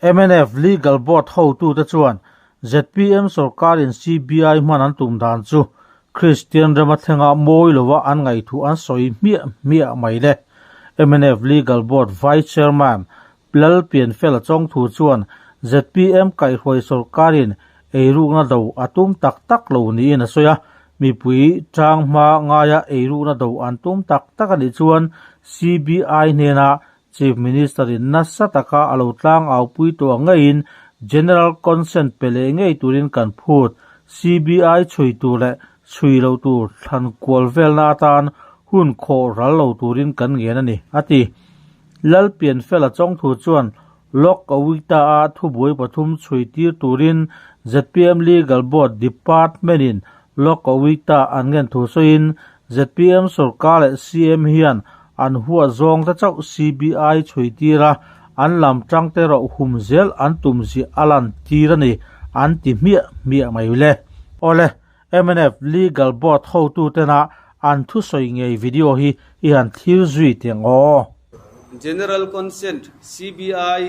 Mnf Legal Board hotute chuan zpm sorkarin CBI hman an tum dan chu Kristian rama thlenga mawi lova an ngaihtuah an sawi hmiah hmiah mai le. Mnf Legal Board Vice Chairman Lalpianfela Chawngthu chuan zpm kaihhruai sorkarin eirukna do a tum tak tak lo niin a sawi a, mipui tang hma ngaia eirukna do an tum tak tak a nih chuan CBI hnena Chief Minister in nasa taka a lo tlang au pui tawh ang ngeiin General Consent pe leh ngei turin kan phut. CBI chhui tur leh chhui lo tur thlan kual velna atan hun khawh ral lo turin kan ngen a ni, a ti. Lalpianfela Chawngthu chuan Lok Awita-a thubuai pathum chhui tir turin zpm Legal Board Department in Lok Awita an ngen thu sawiin zpm sorkar leh CM hian an huat zawng te chauh CBI chhui tir a, an lam tang te erawh hum zel an tum ziah a lan tir a ni, an ti hmiah hmiah mai le. Awle, mnf Legal Board hotu tena an thusawi ngei video hi i han thlir zui teh ang aw. General Consent, CBI,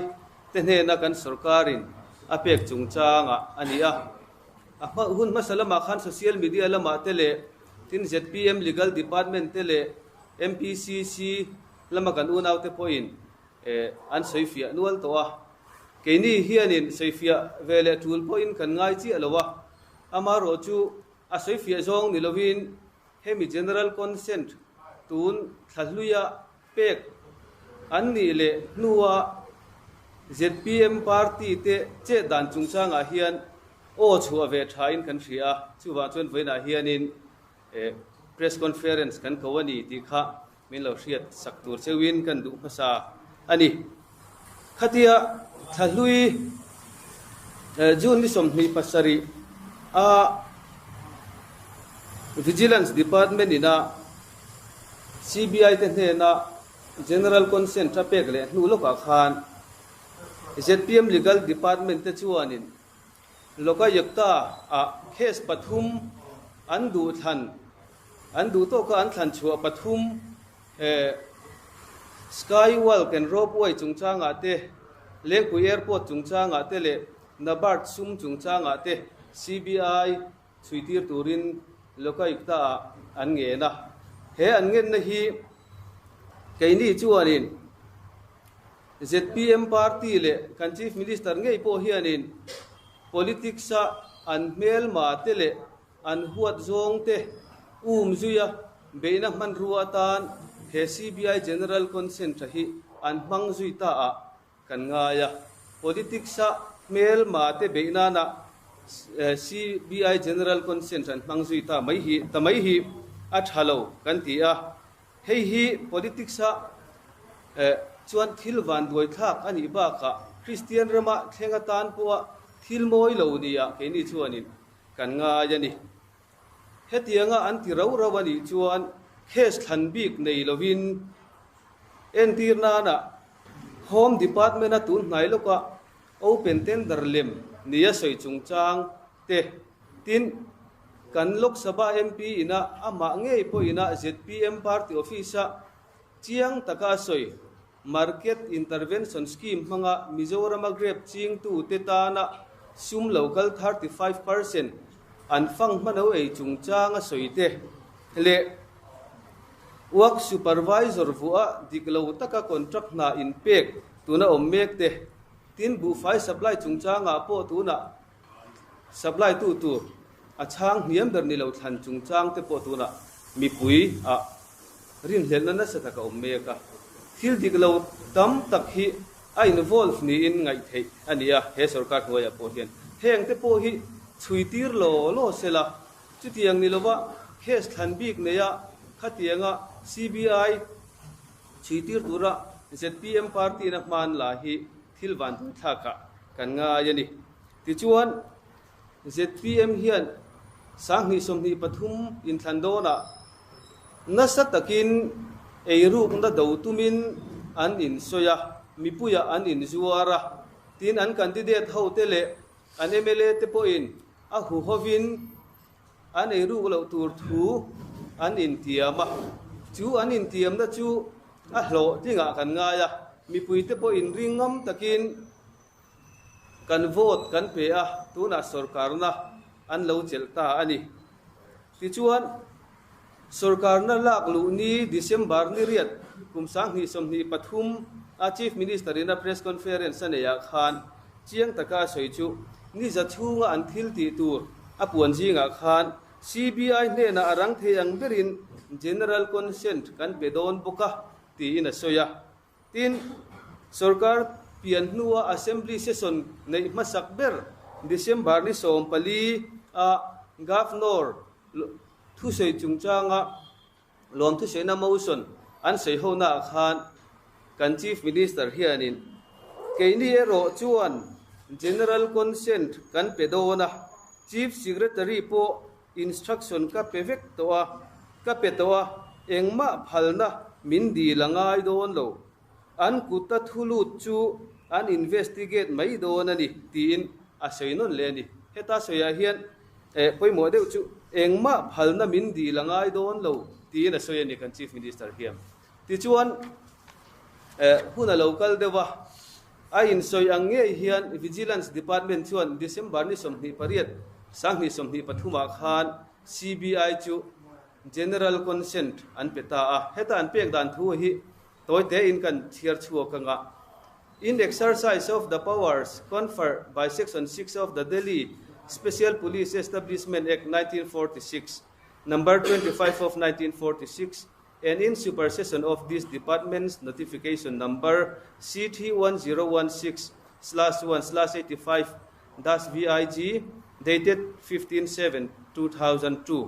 te hnena kan sorkarin a pek chungchangah a ni a. A hma hun hmasa lamah khan social media lamah te leh tin zpm Legal Department te leh MPCC lama kan unaute pawhin an sawifiah nual tawh a. Keini hianin sawifiah ve leh tul pawhin kan ngai chiah lo a, amaherawh chu a sawifiah zawng ni lovin hemi General Consent tun thla hluia pek an nih leh hnua zpm party te chet dan chungchangah hian aw chhuah ve thain kan hria a, chuvang chuan vawiinah hianin Press conference kan ko a ni tih kha min lo hriat sak tur cheuhin kan duh hmasa a ni. Khatia thlahlui June ni 27 a Vigilance Department ina CBI te hnena General Consent a pek leh hnu lawkah khan zpm Legal Department te chuanin Lokayukta ah case pathum an duh thlan, an duh tawka an thlan chhuah pathum eh Skywalk and Ropeway chungchangah te, Lengpui Airport chungchangah te leh Nabard sum chungchangah te CBI chhuitir turin Lokayukta ah an ngen a. He an ngenna hi keini chuanin Zpm party leh kan Chief Minister ngei pawh hianin politics-a an hmelma te leh an huat zawng te um zuia beihna hmanrua atan he CBI General Consent tha hi an hmang zui ta ah kan ngai a. Politics-a hmelma te beih nana CBI General Consent an hmang zui ta mai hi ta mai hi a tha lo kan ti a. Hei hi politics-a chuan thil vanduai thlak a nih bakah Kristian rama thleng atan pawha thil mawi lo nia keini chuanin kan ngai a ni. Hetianga an ti rau rau a nih chuan case thlan bik nei lovin entir nana Home Department-a tun hnai lawka open tender lem nia sawi chungchang te, tin, kan Lok Sabha MP ina amah ngei pawh ina zpm party office-a chiang taka a sawi, Market Intervention Scheme hmanga Mizorama grape chingtute tana sum local 35% an fang hmano ei chungchang a sawi te leh Work Supervisor vuah dik lo taka contract hna inpek tuna awm mek te, tin buhfai supply chungchangah pawh tunah Supply tu tur a chhang hniam ber ni lo thlan chungchang te pawh tunah mipui ah rinhlelhna nasa tak a awm mek a. Thil dik lo tam tak hi a involve niin ngaih theih a ni a, he sorkar hnuaiah pawh hian heng te pawh hi chhui tir law law sela, chutiang ni lova case thlan bik neia khatianga CBI chhui tir tura zpm party in a hman la hi thil vanduaithlakah kan ngai a ni. Tichuan, zpm hian 2023 inthlan dawnah nasa takin eirukna do tumin an insawi a, mipuiah an inzuar a, tin an candidate hote leh an mla te pawhin a huhovin an eiruk loh tur thu an intiam a, chu an intiamna chu a hlawhtlingah kan ngai a, mipuite pawhin ringngam takin. Kan vote kan pe a, tunah sorkarna an lo chelh ta a ni. Tichuan, sorkarna lak luh ni December ni riat kum 2023 a Chief Minister in a press conference a neih ah khan chiang taka a sawi chu ni za chhunga an thil tih tur a puan zingah khan CBI hnenah a rang thei ang berin General Consent kan pe dawn bawk a tiin a sawi a. Tin, sorkar pian hnua Assembly session neih hmasak ber December ni 14 a Governor thusawi chungchanga lawmthusaina motion an sawi honaah khan kan Chief Minister hianin keini erawh chuan General Consent kan pe dawn a, Chief Secretary pawh Instruction ka pe vek tawh a, ka pe tawh a, engmah phalna min dil a ngai dawn lo. An kuta thu lut chu an investigate mai dawn a ni, tiin a sawi nawn leh a ni. Heta sawiah hian eh pawimawh deuh chu engmah phalna min dil a ngai dawn lo, tiin a sawi a ni kan Chief Minister hian. Tichuan eh hun a lo kal deuh a, A insawi ang ngei hian Vigilance Department chuan December ni 28, 2023 ah khan CBI chu General Consent an pe ta a. Heta an pek dan thu hi tawi tein kan chhiar chhuak ang a. In exercise of the powers conferred by Section 6 of the Delhi Special Police Establishment Act 1946, Number 25 of 1946, and in supersession of this department's notification number CT1016/1/85 dash VIG dated 15/7/2002.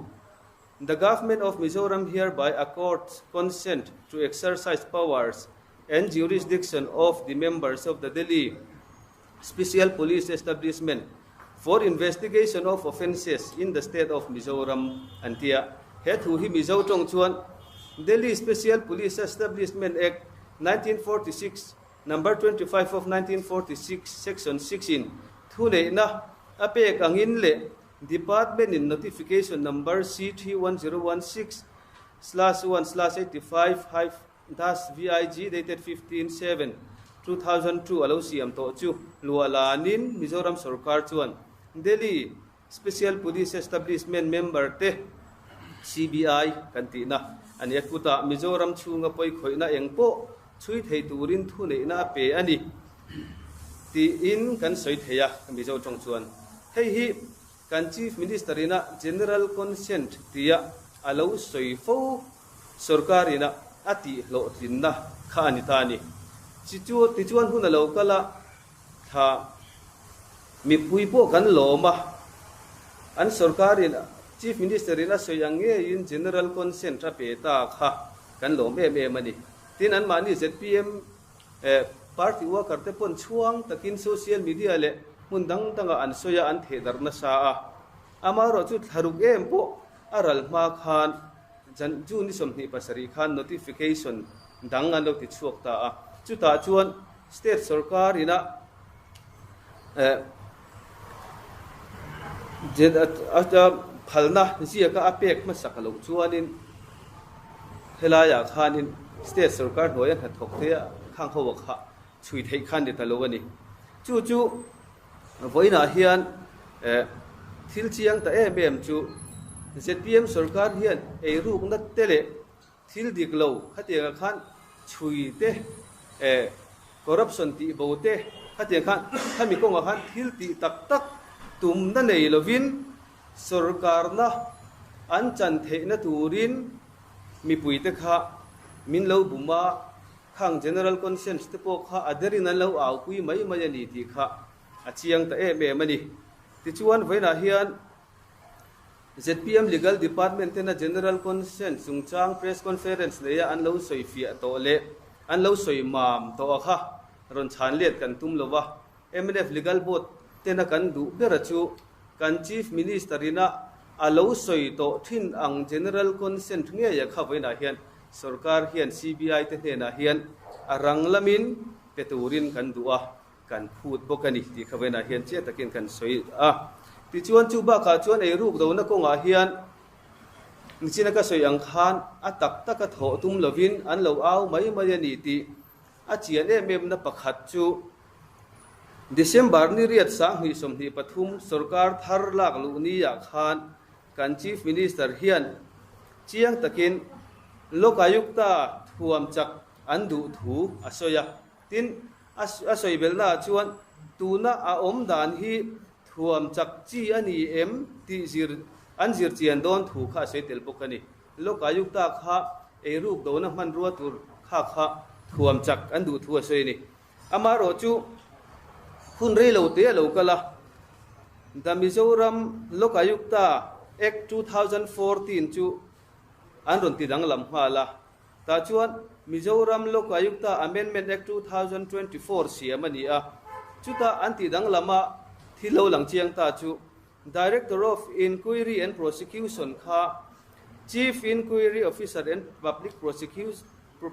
The Government of Mizoram hereby accords consent to exercise powers and jurisdiction of the members of the Delhi Special Police Establishment for investigation of offences in the state of Mizoram an ti a. He thu hi Mizo tawng chuan Delhi Special Police Establishment Act, 1946, Number 25 of 1946, Section 6 in thuneihna a pek angin leh Department in Notification Number C3101/1/85 hyphen Thus, VIG dated 15 7, 2002 a lo siam tawh chu luah lanin Mizoram sorkar chuan Delhi Special Police Establishment member te CBI kan tihna a ni a, kutah Mizoram chhunga pawikhawihna eng pawh chhui thei turin thuneihna a pe a ni tiin kan sawi thei a, Mizo tawng chuan hei hi kan Chief Minister ina General Consent tia a lo sawi fo. Sorkar ina a tih hlawhtlinna kha a ni ta a ni. Tichuan hun a lo kal a, thla mipui pawh kan lawm a, an sorkar in Chief Minister in a sawi ang ngeiin General Consent a pe ta kha kan lawm em em a ni. Tin, anmahni zpm party worker te pawn chhuang takin social media leh hmun dang dangah an sawi a, an thehdarh nasa a. Amaherawhchu thlaruk em pawh a ral hma khan Jan June ni 27 khan notification dang an lo ti chhuak ta a, chutah chuan state sorkar ina eh phalna ziaka a pek hmasak loh chuanin helaiah khanin state sorkar hnuaia hnathawk te khang ho kha chhui theih khan ni ta lo a ni. Chu chu Vawiinah hian thil chiang ta em em chu zpm sorkar hian eirukna te leh thil dik lo khatiangah khan chhui te, corruption tih bo te khatiang khan khami kawngah khan thil tih tak tak tumna nei lovin sorkarna an chan theihna turin mipuite kha min lo bum a. Khang General Conscience te pawh kha a derin an lo aupui mai mai a ni tih kha a chiang ta em em a ni. Tichuan, vawiinah hian zpm Legal Department tena General Conscience chungchang Press Conference neia an lo sawi fiah tawh leh an lo sawi mam tawh a kha rawn chhan let kan tum lo va. Mnf Legal Board tena kan duh bera chu kan Chief Minister ina a lo sawi tawh thin ang General Consent ngeia kha vawiinah hian Sorkar hian CBI te hnenah hian a rang lamin pe turin kan duh a, kan phut bawk a ni tih kha vawiinah hian chiah takin kan sawi a. Tichuan chu bakah chuan eiruk dona kawngah hian nichina ka sawi ang khan a tak taka thawh tum lovin an lo au mai mai a ni tih a chian em em na pakhat chu. December ni riat 2023 sorkar thar lak luh ni-ah khan kan Chief Minister hian chiang takin Lokayukta thuam chak an duh thu a sawi a. Tin, a sawi belhnaah chuan tuna a awm dan hi thuam chak chi a ni em tih zir an zir chian dawn thu kha a sawi tel bawk a ni. Lokayukta kha eiruk dona hmanrua tur kha kha thuam chak an duh thu a sawi a ni. Amaherawh chu hun rei lo te a lo kal a, The Mizoram Lokayukta Act 2014 chu an rawn ti danglam nghal a, tah chuan Mizoram Lokayukta Amendment Act 2024 siam a ni a, chuta an ti danglam a thil lo lang chiang ta chu Director of Inquiry and Prosecution kha Chief Inquiry Officer and Public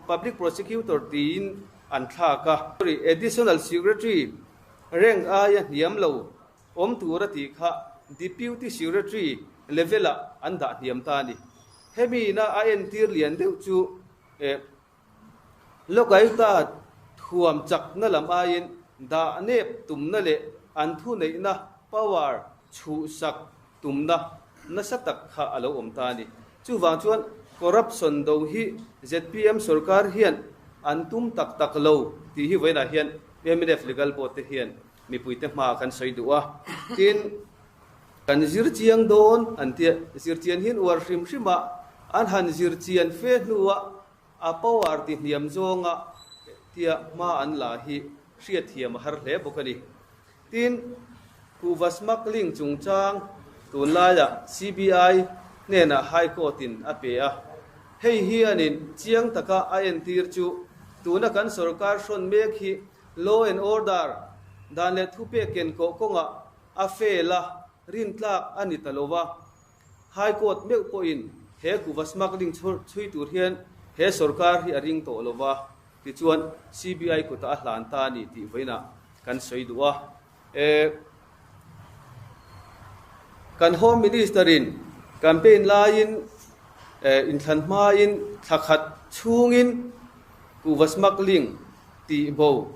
Public Prosecutor tiin an thlak a. Additional Secretary rank aia hniam lo awm tur a tih kha Deputy Secretary level-ah an dah hniam ta a ni. Hemi ina a entir lian deuh chu Lokayukta thuam chakna lam aiin dah nep tumna leh an thuneihna, power, chhuhsak tumna nasa tak kha a lo awm ta a ni. Chuvang chuan corruption do hi zpm sorkar hian an tum tak tak lo tih hi vawiinah hian mnf Legal Board te hian mipuite hmaah kan sawi duh a. Tin, kan zir chiang dawn an tia, zir chian hian uar hrim hrim a, an han zir chian fe hnuah a power ti hniam zawnga tia hma an la hi hriatthiam a har hle bawk a ni. Tin, kuhva smuggling chungchang tunlaiah CBI hnenah High Court-in a pe a. Hei hianin chiang taka a entir chu tuna kan sorkar hrawn mek hi law and order dan leh thupek kenkawh kawngah a fail a, rintlak a ni ta lo va. High Court meuh pawhin he kuhva smuggling chhui tur hian he sorkar hi a ring tawh lo va. Tichuan, CBI kutah a hlan ta a ni tih vawiinah kan sawi duh a. E, kan Home Minister-in campaign laiin, e, inthlan hmain thla khat chhungin kuhva smuggling tih bo,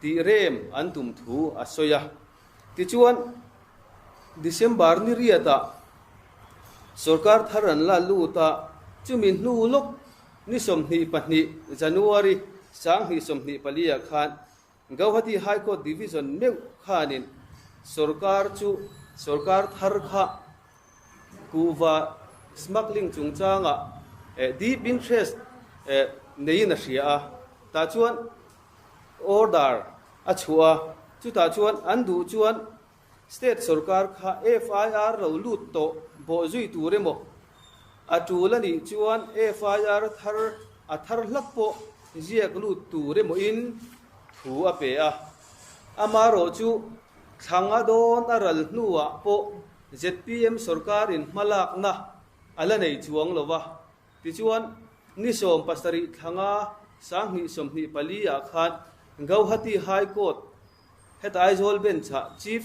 tih rem an tum thu a sawi a. Tichuan, December ni riatah sorkar thar an la lut a, chumi hnu lawk Ni 22 January 2024 ah khan Gauhati High Court Division meuh khanin sorkar chu sorkar thar kha kuhva smuggling chungchangah deep interest neiin a hria a, tah chuan order a chhuah a, chutah chuan an duh chuan State sorkar kha FIR lo lut tawh bawhzui tur emaw a tul a nih chuan FIR thar a thar hlak pawh ziak lut tur emawin thu a pe a. Amaherawh chu thlanga dawn a ral hnuah pawh zpm sorkarin hmalakna a la nei chuang lo va. Tichuan, ni 17 thlanga 2024 ah khan Gauhati High Court Heta Aizawl Bench-ah Chief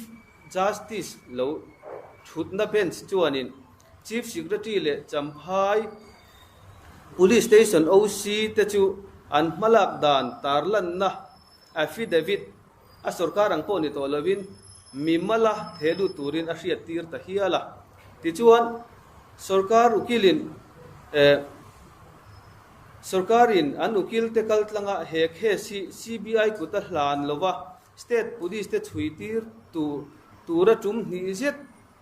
Justice lo thutna bench chuanin Chief Secretary leh Champhai Police Station OC te chu an hmalak dan tarlanna affidavit a sorkar ang pawh ni tawh lovin mimala theh lut turin a hriattir ta hial a. Tichuan, sorkar ukilin eh. Sorkarin an ukilte kaltlanga he case hi CBI kut a hlan lova state police te chhuitir tur tura tum hnih zet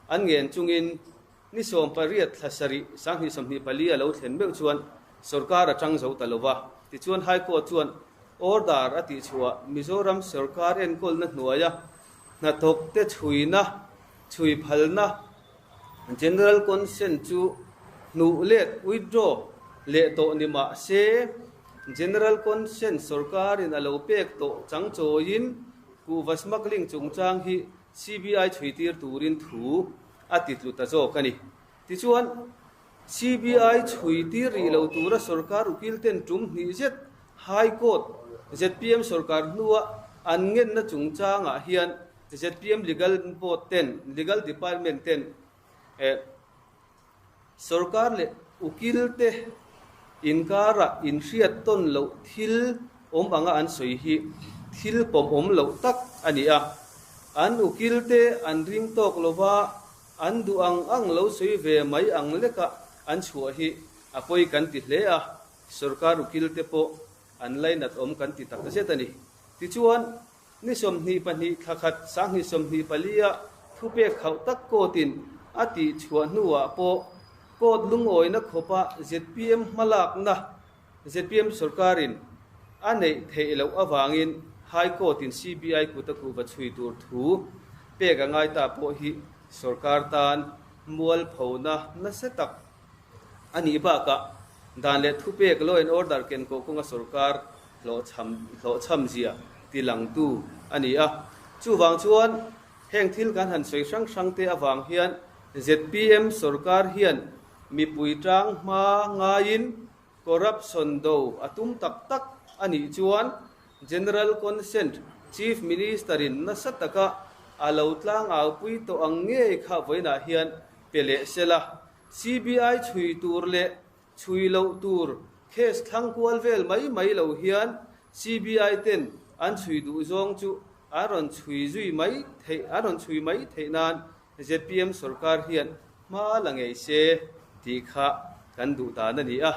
an ngen chungin ni 18 thla sarih 2024 a lo thlen meuh chuan sorkar a tang zo ta lova. Tichuan High Court chuan order a tihchhuah Mizoram sorkar enkawlna hnuaia hnathawkte chhuina chhui phalna General Consent chu hnuh let, withdraw, leh tawh ni mah se, General Consent sorkarin a lo pek tawh chang chawiin kuhva smuggling chungchang hi CBI chhuitir turin thu a ti tlu ta zawk a ni. Tichuan, CBI chhuitir rih lo tura sorkar ukil ten tum hnih zet High Court zpm sorkar hnua an ngenna chungchangah hian Zpm Legal Board ten, Legal Department ten eh sorkar leh ukil te inkarah inhriat tawn loh thil awm anga an sawi hi thil pawmawm loh tak a ni a. An ukilte an ring tawk lova an duh ang ang lo sawi ve mai ang leka an chhuah hi a pawi kan ti hle a, sorkar ukilte pawh an lainat awm kan ti tak zet a ni. Tichuan, ni 22 thla khat 2024-a thupek khauh tak court-in a tih chhuah hnuah pawh court lungawina khawpa zpm hmalakna zpm sorkarin a neih theih loh avangin High Court-in CBI kut a kuhva chhui tur thu pek a ngai ta pawh hi sorkar tan mualphona nasa tak a nih bakah dan leh thupek law and order ken kawh kawnga sorkar hlawhchham hlawhchham zia tilangtu a ni a. Chuvang chuan heng thil kan han sawi hrang hrang te avang hian zpm sorkar hian mipui tang hma ngaiin corruption do a tum tak tak a nih chuan General Consent Chief Minister-in nasa taka a lo tlangau pui tawh ang ngei kha vawiinah hian pe leh sela. CBI chhui tur leh chhui loh tur case thlang kual vel mai mai lo hian CBI ten an chhui duh zawng chu an rawn chhui zui mai theih an rawn chhui mai theih nan zpm sorkar hian hma la ngei se tih kha kan duh dan a ni a.